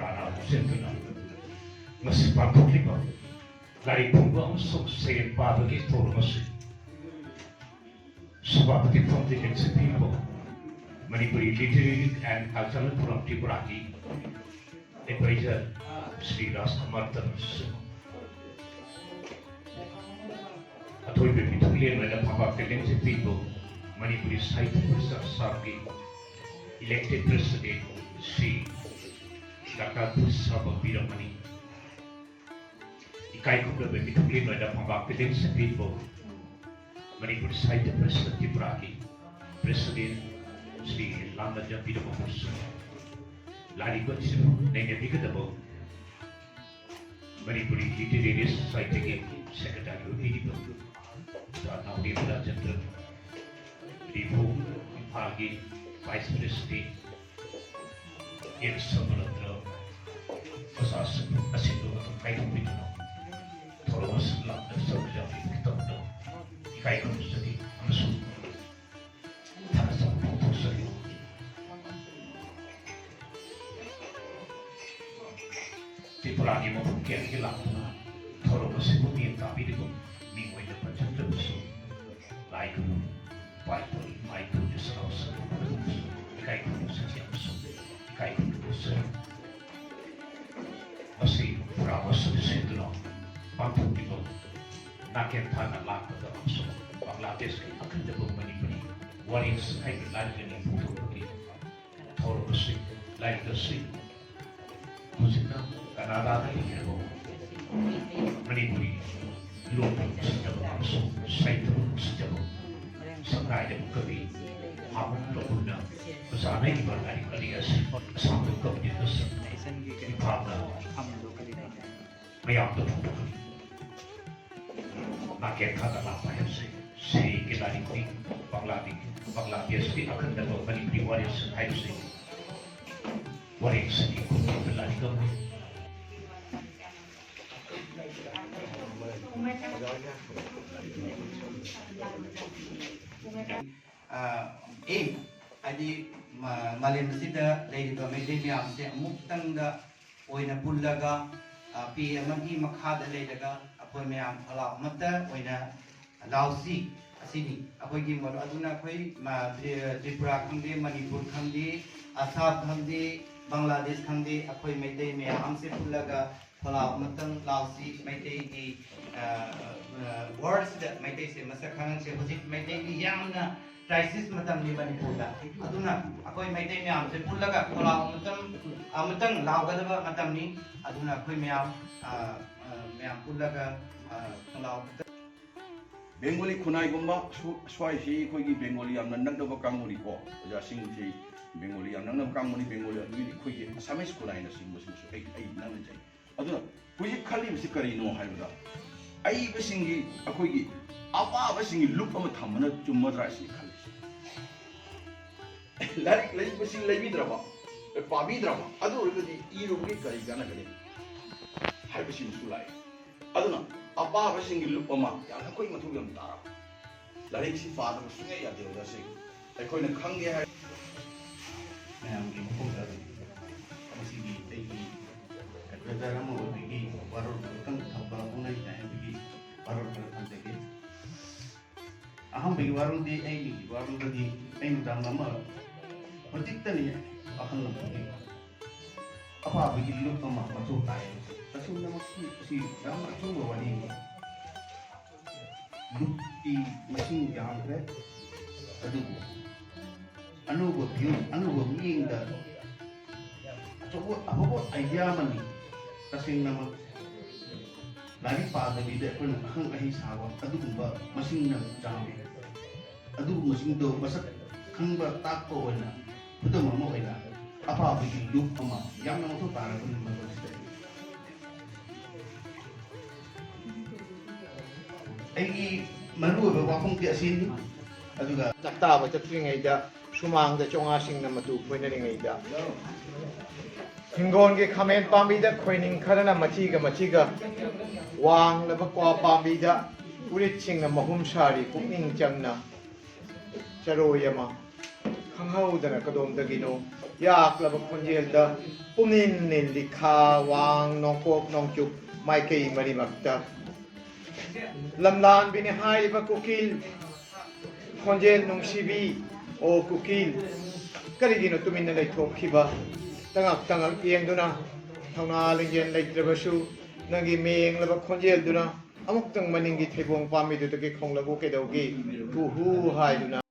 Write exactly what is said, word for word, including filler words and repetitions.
ꯇꯔꯥ ꯍꯥꯞꯆꯤꯟꯗꯨꯅ ꯉꯁꯤ ꯄꯥꯡꯊꯣꯛꯂꯤꯕ ꯂꯥꯏꯔꯤꯛ ꯐꯣꯡꯕ ꯑꯃꯁꯨꯡ ꯁꯩꯔꯦꯡ ꯄꯥꯕꯒꯤ ꯊꯧꯔꯝ ꯑꯁꯤ ꯁꯚꯥꯄꯇꯤ ꯐꯝꯗ ꯂꯦꯡꯁꯤꯟꯕꯤꯔꯤꯕ Manipuri Literary and Cultural Forum ꯇ꯭ꯔꯤꯄꯨꯔꯥꯒꯤ ꯑꯦꯗꯚꯥꯏꯖꯔ ꯁ꯭ꯔꯤ ꯔꯥꯖꯀꯨꯃꯥꯔ ꯇꯅꯨꯁ, ꯑꯊꯣꯏꯕ ꯃꯤꯊꯨꯡꯂꯦꯟ ꯑꯣꯏꯅ ꯐꯝꯕꯥꯛꯇ ꯂꯦꯡꯁꯤꯟꯕꯤꯔꯤꯕ ꯃꯅꯤꯄꯨꯔꯤ ꯁꯥꯍꯤꯇ꯭ꯌ ꯄꯔꯤꯁꯠ ꯑꯁꯥꯝꯒꯤ elected president Shri doctor Pusaba ꯕꯤꯔꯃꯅꯤ, ꯏꯀꯥꯏ ꯈꯨꯝꯅꯕ ꯃꯤꯊꯨꯡꯂꯦꯟ ꯑꯣꯏꯅ ꯐꯝꯕꯥꯛꯇ ꯂꯦꯡꯁꯤꯟꯕꯤꯔꯤꯕ ꯃꯅꯤꯄꯨꯔ ꯁꯥꯍꯤꯇ꯭ꯌ ꯄꯔꯤꯁꯠ ꯇ꯭ꯔꯤꯄꯨꯔꯥꯒꯤ ꯄ꯭ꯔꯦꯁꯤꯗꯦꯟꯠ ꯁ꯭ꯔꯤ ꯂꯥꯡꯂꯖꯝ ꯕꯤꯔꯃ ꯃꯍꯣꯏꯁꯨ, ꯂꯥꯏꯔꯤꯛ ꯑꯁꯤꯕꯨ ꯅꯩꯅꯕꯤꯒꯗꯕ ꯃꯅꯤꯄꯨꯔꯤ ꯂꯤꯇꯔꯦꯔꯤ ꯁꯣꯁꯥꯏꯇꯤꯒꯤ ꯁꯦꯀ꯭ꯔꯦꯇꯔꯤ ꯑꯣꯏꯕꯤꯔꯤꯕ ꯑꯣꯖꯥ ꯅꯥꯎꯔꯦꯝ ꯔꯥꯖꯦꯟꯗ꯭ꯔ, ꯔꯤꯐꯣ ꯏꯝꯐꯥꯜꯒꯤ ꯚꯥꯏꯁ ꯄ꯭ꯔꯦꯁꯤꯗꯦꯟꯠ ꯑꯦꯟ ꯁꯣꯃꯅꯟꯗ, ꯑꯣꯖꯥꯁꯤꯡ ꯑꯁꯤꯕꯨ ꯑꯗꯨꯝ ꯀꯥꯏꯊꯣꯛꯄꯤꯗꯨꯅ ꯊꯧꯔꯝ ꯑꯁꯤꯗ ꯂꯥꯛꯅ ꯁꯔꯨꯛ ꯌꯥꯕꯤꯕꯒꯤꯗꯃꯛꯇ ꯏꯀꯥꯏ ꯈꯨꯝꯅꯖꯔꯤ ꯑꯃꯁꯨꯡ ꯊꯥꯒꯠꯆꯕ ꯐꯣꯡꯗꯣꯛꯆꯔꯤ꯫ ꯇ꯭ꯔꯤꯄꯨꯔꯥꯒꯤ ꯃꯐꯝ ꯀꯌꯥꯗꯒꯤ ꯂꯥꯛꯇꯨꯅ ꯊꯧꯔꯝ ꯑꯁꯤꯕꯨ ꯃꯤꯠꯌꯦꯡ ꯇꯥꯕꯤꯔꯤꯕ ꯃꯤꯡ ꯑꯣꯏꯅ ꯄꯟꯖꯗ꯭ꯔꯕꯁꯨ, ꯂꯥꯏ ꯒꯨꯔꯨ, ꯏꯄꯥ ꯏꯄꯨ, ꯏꯃꯥ ꯏꯄꯨꯒꯤ ꯁꯅꯥꯎ ꯁꯔꯨꯛ ꯄꯨꯝꯅꯃꯛꯁꯨ ꯏꯀꯥꯏ ꯈꯨꯝꯅꯖꯈꯤ ꯑꯃꯁꯨꯡ ꯏꯀꯥꯏ ꯈꯨꯝꯅꯖꯔꯤ꯫ ꯃꯁꯤ ꯄꯨꯔꯥ ꯃꯁꯛ ꯁꯦꯡꯗꯨꯅ ꯄꯥꯡꯊꯣꯛꯂꯤꯕ ꯅꯥꯀꯦꯟ ꯊꯥꯅ ꯂꯥꯛꯄꯗ ꯑꯃꯁꯨꯡ ꯕꯪꯒ꯭ꯂꯥꯗꯦꯁꯀꯤ ꯑꯈꯟꯅꯕ ꯃꯅꯤꯄꯨꯔꯤ ꯋꯥꯔꯦꯡꯁꯤꯡ ꯍꯥꯏꯕ ꯂꯥꯏꯔꯤꯛ ꯑꯅꯤ ꯐꯣꯡꯗꯣꯛꯄꯒꯤ ꯊꯧꯔꯝ ꯑꯁꯤ, ꯂꯥꯏꯔꯤꯛ ꯑꯁꯤ ꯍꯧꯖꯤꯛꯅ ꯀꯅꯥꯗꯥꯗ ꯂꯩꯈ꯭ꯔꯕ ꯃꯅꯤꯄꯨꯔꯤ ꯂꯣꯟꯕꯨ ꯅꯨꯡꯁꯤꯖꯕ ꯑꯃꯁꯨꯡ ꯁꯥꯍꯤꯇ꯭ꯌꯕꯨ ꯅꯨꯡꯁꯤꯖꯕ ꯁꯛꯅꯥꯏꯔꯕ ꯀꯕꯤ ꯍꯥꯃꯨꯡ ꯂꯧꯕꯨꯅ ꯑꯣꯖꯥꯅ ꯏꯕ ꯂꯥꯏꯔꯤꯛ ꯑꯅꯤ ꯑꯁꯤ ꯑꯁꯥꯝꯗ ꯀꯝꯄꯤꯇꯤꯁꯟ ꯏꯝꯐꯥꯜꯗ ꯃꯌꯥꯝꯗ ꯐꯣꯡꯗꯣꯛꯀꯅꯤ꯫ ꯅꯥꯀꯦꯟ ꯊꯥꯗ ꯂꯥꯛꯄ ꯍꯥꯏꯕꯁꯤ ꯁꯩꯔꯦꯡꯒꯤ ꯂꯥꯏꯔꯤꯛꯅꯤ꯫ ꯕꯪꯒ꯭ꯂꯥꯗꯤ-, ꯕꯪꯒ꯭ꯂꯥꯗꯦꯁꯀꯤ ꯑꯈꯟꯅꯕ ꯃꯅꯤꯄꯨꯔꯤ ꯋꯥꯔꯦꯡꯁꯤꯡ ꯍꯥꯏꯕꯁꯤ ꯋꯥꯔꯦꯡꯁꯤꯡꯒꯤ ꯈꯨꯟꯊꯣꯛꯄ ꯂꯥꯏꯔꯤꯛ ꯑꯃꯅꯤ꯫ ꯑ, ꯑꯦꯝ, ꯍꯥꯏꯗꯤ ꯃ-, ꯃꯥꯂꯦꯝ ꯑꯁꯤꯗ ꯂꯩꯔꯤꯕ ꯃꯩꯇꯩ ꯃꯌꯥꯝꯁꯦ ꯑꯃꯨꯛꯇꯪꯗ ꯑꯣꯏꯅ ꯄꯨꯜꯂꯒ, ꯑ, ꯄꯦ ꯑꯃꯒꯤ ꯃꯈꯥꯗ ꯂꯩꯔꯒ ꯑꯩꯈꯣꯏ ꯃꯌꯥꯝ ꯈꯣꯜꯂꯥꯎ ꯑꯃꯠꯇ ꯑꯣꯏꯅ ꯂꯥꯎꯁꯤ꯫ ꯑꯁꯤꯅꯤ ꯑꯩꯈꯣꯏꯒꯤ ꯃꯔꯨ꯫ ꯑꯗꯨꯅ ꯑꯩꯈꯣꯏ ꯃ-, ꯇ꯭ꯔꯤ-, ꯇ꯭ꯔꯤꯄꯨꯔꯥ ꯈꯪꯗꯦ, ꯃꯅꯤꯄꯨꯔ ꯈꯪꯗꯦ, ꯑꯁꯥꯝ ꯈꯪꯗꯦ, ꯕꯪꯒ꯭ꯂꯥꯗꯦꯁ ꯈꯪꯗꯦ, ꯑꯩꯈꯣꯏ ꯃꯩꯇꯩ ꯃꯌꯥꯝꯁꯦ ꯄꯨꯜꯂꯒ ꯈꯣꯜꯂꯥꯎ ꯑꯃꯇꯪ ꯂꯥꯎꯁꯤ꯫ ꯃꯩꯇꯩꯒꯤ, ꯑ, ꯑ, ꯋꯥꯔꯜꯁꯤꯗ ꯃꯩꯇꯩꯁꯦ ꯃꯁꯛ ꯈꯪꯍꯟꯁꯦ꯫ ꯍꯧꯖꯤꯛ ꯃꯩꯇꯩꯒꯤ ꯌꯥꯝꯅ ꯀ꯭ꯔꯥꯏꯁꯤꯁ ꯃꯇꯝꯅꯤ ꯃꯅꯤꯄꯨꯔꯗ꯫ ꯑꯗꯨꯅ ꯑꯩꯈꯣꯏ ꯃꯩꯇꯩ ꯃꯌꯥꯝꯁꯦ ꯄꯨꯜꯂꯒ ꯈꯣꯜꯂꯥꯎ ꯑꯃꯇꯪ, ꯑꯃꯇꯪ ꯂꯥꯎꯒꯗꯕ ꯃꯇꯝꯅꯤ꯫ ꯑꯗꯨꯅ ꯑꯩꯈꯣꯏ ꯃꯌꯥꯝ, ꯑ, ꯑ, ꯃꯌꯥꯝ ꯄꯨꯜꯂꯒ, ꯑ, ꯈꯣꯜꯂꯥꯎ ꯑꯃꯇꯪ ꯕꯦꯡꯒꯣꯂꯤ ꯈꯨꯟꯅꯥꯏꯒꯨꯝꯕ ꯁꯨ-, ꯁ꯭ꯋꯥꯏꯁꯤ ꯑꯩꯈꯣꯏꯒꯤ ꯕꯦꯡꯒꯣꯂꯤ ꯌꯥꯝꯅ ꯅꯛꯅꯕ ꯀꯥꯡꯕꯨꯅꯤꯀꯣ꯫ ꯑꯣꯖꯥꯁꯤꯡꯁꯤ ꯕꯦꯡꯒꯣꯂꯤ ꯌꯥꯝ ꯅꯛꯅꯕ ꯀꯥꯡꯕꯨꯅꯤ꯫ ꯕꯦꯡꯒꯣꯂꯤ ꯑꯗꯨꯒꯤꯗꯤ ꯑꯩꯈꯣꯏꯒꯤ ꯑꯁꯥꯃꯤꯁ ꯈꯨꯟꯅꯥꯏꯅꯆꯤꯡꯕꯁꯤꯡꯁꯨ ꯑꯩ, ꯑꯩ ꯅꯛꯅꯖꯩ꯫ ꯑꯗꯨꯅ ꯍꯧꯖꯤꯛ ꯈꯜꯂꯤꯕꯁꯤ ꯀꯔꯤꯅꯣ ꯍꯥꯏꯕꯗ, ꯑꯏꯕꯁꯤꯡꯒꯤ, ꯑꯩꯈꯣꯏꯒꯤ ꯑꯄꯥꯕꯁꯤꯡꯒꯤ ꯂꯨꯞ ꯑꯃ ꯊꯝꯕꯅ ꯆꯨꯝꯃꯗ꯭ꯔꯥ ꯁꯤꯅꯤ ꯈꯜꯂꯤꯁꯤ꯫ ꯂꯥꯏꯔꯤꯛ ꯂꯩꯕꯁꯤ ꯂꯩꯕꯤꯗ꯭ꯔꯕ, ꯄꯥꯕꯤꯗ꯭ꯔꯕ, ꯑꯗꯨ ꯑꯣꯏꯔꯒꯗꯤ ꯏꯔꯨꯕꯒꯤ ꯀꯔꯤ ꯀꯥꯟꯅꯒꯅꯤ ꯍꯥꯏꯕꯁꯤꯃꯁꯨ ꯂꯥꯛꯏ꯫ ꯑꯗꯨꯅ ꯑꯄꯥꯕꯁꯤꯡꯒꯤ ꯂꯨꯞ ꯑꯃ ꯌꯥꯝꯅ ꯑꯩꯈꯣꯏ ꯃꯊꯧ ꯌꯥꯝ ꯇꯥꯔꯕ꯫ ꯂꯥꯏꯔꯤꯛꯁꯤ ꯄꯥꯗꯕ ꯁꯨꯡꯌꯥ ꯌꯥꯗꯦ ꯑꯣꯖꯥꯁꯤꯡ꯫ ꯑꯩꯈꯣꯏꯅ ꯈꯪꯒꯦ ꯍꯥꯏ ꯃꯌꯥꯝꯒꯤ ꯃꯐꯝꯗ ꯉꯁꯤꯒꯤ ꯑꯩꯒꯤ ꯑꯦꯗꯚꯥꯏꯖꯔ ꯑꯃ ꯑꯣꯏꯕꯒꯤ ꯋꯥꯔꯣꯜ ꯈꯛꯇꯪ ꯊꯝꯕ ꯍꯧꯅꯔꯤꯉꯥꯏ ꯑꯗꯨꯒꯤ ꯋꯥꯔꯣꯜ ꯈꯔ ꯊꯝꯖꯒꯦ꯫ ꯑꯍꯥꯟꯕꯒꯤ ꯋꯥꯔꯣꯜꯗꯤ, ꯑꯩꯒꯤ ꯋꯥꯔꯣꯜꯗꯗꯤ ꯑꯩ ꯃꯇꯝ ꯑꯃ ꯍꯧꯖꯤꯛꯇꯅꯤ ꯑꯍꯜ ꯑꯃꯒꯤ ꯑꯄꯥꯕꯒꯤ ꯂꯨꯞ ꯑꯃ ꯃꯊꯧ ꯇꯥꯏ꯫ ꯇꯁꯦꯡꯅꯃꯛꯀꯤ ꯑꯁꯤ ꯌꯥꯝꯅ ꯑꯆꯨꯝꯕ ꯋꯥꯔꯤꯅꯤ꯫ ꯂꯨꯞꯀꯤ ꯃꯁꯤꯡ ꯌꯥꯝꯈ꯭ꯔꯦ, ꯑꯗꯨꯕꯨ ꯑꯅꯧꯕ ꯚ꯭ꯌꯨ, ꯑꯅꯧꯕ ꯃꯤꯠꯌꯦꯡꯗ ꯑꯆꯧꯕ ꯑꯐꯕ ꯑꯥꯏꯗꯤꯌꯥ ꯑꯃꯅꯤ꯫ ꯇꯁꯦꯡꯅꯃꯛ ꯂꯥꯏꯔꯤꯛ ꯄꯥꯗꯕꯤꯗ ꯑꯩꯈꯣꯏꯅ ꯑꯈꯪ ꯑꯍꯩ ꯁꯥꯕ ꯑꯗꯨꯒꯨꯝꯕ ꯃꯁꯤꯡꯅ ꯆꯥꯎꯏ꯫ ꯑꯗꯨꯒꯨꯝꯕꯁꯤꯡꯗꯣ ꯃꯁꯛ ꯈꯪꯕ ꯇꯥꯛꯄ ꯑꯣꯏꯅ ꯈꯨꯗꯝ ꯑꯃ ꯑꯣꯏꯅ ꯑꯄꯥꯕꯒꯤ ꯂꯨꯞ ꯑꯃ ꯌꯥꯝꯅ ꯃꯊꯧ ꯇꯥꯔꯕꯅꯤ ꯃꯇꯝꯁꯤꯗ꯫ ꯑꯩꯒꯤ ꯃꯔꯨꯑꯣꯏꯕ ꯋꯥꯐꯝꯗꯤ ꯑꯁꯤꯅꯤ꯫ ꯑꯗꯨꯒ ꯆꯥꯛꯇꯥꯕ ꯆꯠꯇ꯭ꯔꯤꯉꯩꯗ ꯁꯨꯃꯥꯡꯗ ꯆꯣꯉꯥꯁꯤꯡꯅ ꯃꯇꯨ ꯐꯣꯏꯅꯔꯤꯉꯩꯗ ꯍꯤꯡꯒꯣꯜꯒꯤ ꯈꯥꯃꯦꯟ ꯄꯥꯝꯕꯤꯗ ꯈꯣꯏꯅꯤꯡ ꯈꯔꯅ ꯃꯆꯤꯒ ꯃꯆꯤꯒ ꯋꯥꯡꯂꯕ ꯀ꯭ꯋꯥ ꯄꯥꯝꯕꯤꯗ ꯎꯔꯤꯠꯁꯤꯡꯅ ꯃꯍꯨꯝ ꯁꯥꯔꯤ ꯄꯨꯛꯅꯤꯡ ꯆꯪꯅ ꯆꯔꯣꯏ ꯑꯃ ꯈꯪꯍꯧꯗꯅ ꯀꯗꯣꯝꯗꯒꯤꯅꯣ ꯌꯥꯛꯂꯕ ꯈꯣꯟꯖꯦꯜꯗ ꯄꯨꯝꯅꯤꯟ ꯅꯤꯜꯂꯤ ꯈꯥ ꯋꯥꯡ ꯅꯣꯡꯄꯣꯛ ꯅꯣꯡꯆꯨꯞ ꯃꯥꯏꯀꯩ ꯃꯔꯤꯃꯛꯇ꯫ ꯂꯝꯂꯥꯟꯕꯤꯅꯤ ꯍꯥꯏꯔꯤꯕ ꯀꯨꯀꯤꯜ ꯈꯣꯟꯖꯦꯜ ꯅꯨꯡꯁꯤꯕꯤ꯫ ꯑꯣ ꯀꯨꯀꯤꯜ, ꯀꯔꯤꯒꯤꯅꯣ ꯇꯨꯃꯤꯟꯅ ꯂꯩꯊꯣꯛꯈꯤꯕ? ꯇꯉꯛ ꯇꯉꯛ ꯌꯦꯡꯗꯨꯅ ꯊꯧꯅꯥ ꯂꯤꯡꯖꯦꯜ ꯂꯩꯇ꯭ꯔꯕꯁꯨ ꯅꯪꯒꯤ ꯃꯦꯡꯂꯕ ꯈꯣꯟꯖꯦꯜꯗꯨꯅ ꯑꯃꯨꯛꯇꯪ ꯃꯅꯤꯡꯒꯤ ꯊꯩꯕꯣꯡ ꯄꯥꯝꯕꯤꯗꯨꯗꯒꯤ ꯈꯣꯡꯂꯛꯎ ꯀꯩꯗꯧꯒꯦ? ꯍꯨ ꯍꯨ ꯍꯥꯏꯗꯨꯅ